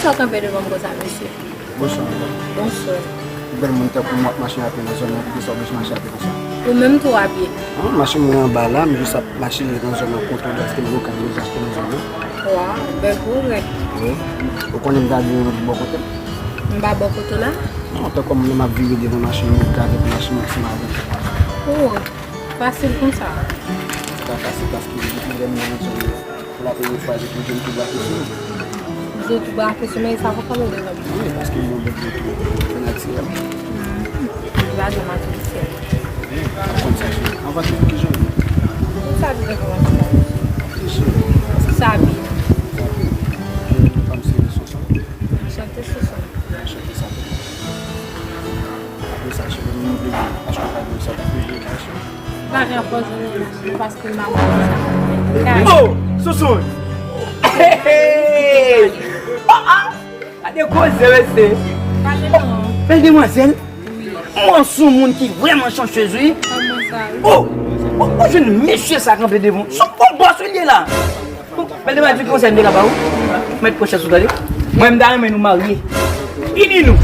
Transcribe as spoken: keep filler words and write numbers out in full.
Sa w kanpe devan m konsa, mesye? Bonswa, madam. Bonswa. Bèl moun tankou mwen ap mache ape nan zòn nan, poukisa w bezwen mache ape konsa? Ou menm tou w ape. Non, machin mwen anba la, m jis ap mache nan zòn nan, kontwole èske m gen yon kay m bezwen achte nan zòn nan. Waw, bèl pwogrè. Wi. Ou konnen m ta di yon lòt bò kote m? M pa bò kote w la? Non, tankou mwen menm ap vire devan machin mwen, gade pou machin mwen ti mare. Oh, fasil konsa. Se pa fasil paske depi lè m nan zòn nan, pou la premye fwa, je pou je m tou brake sou mwen. Zo tou brake sou mwen, sa poko mete nan. Wi, paske m yon bèl zo tou, tou natirèl. Hmm, m pa di m atifisyèl. Ou konn sa, cheri. Anvan tout, kijan w ye? Sa di de kòman sa? Sa byen. Sa byen. Fanm se Soson. Anchante, Soson. Anchante, sa byen. Apre sa, cheri, m vle achte yon kado sa pou fè yon kado. Pa gen anpòzonnen nan, paske m ap di sa. Oh, Soson! Hey, hey! Oh, ah! Gade koze, mesye! Pa gen non. Bèl demwazèl! Mwen se yon moun ki vrèman chanchèz, wi! Kòman sa, wi? Oh! Oh, oh, jwenn mesye sa kanpe devan w. Se yon gwo bòs, wi, li ye la! Mwen te mande konsèy m te ka ba ou. Mèt pran chans ou tande. Mwen m ta renmen nou marye. Ini nou.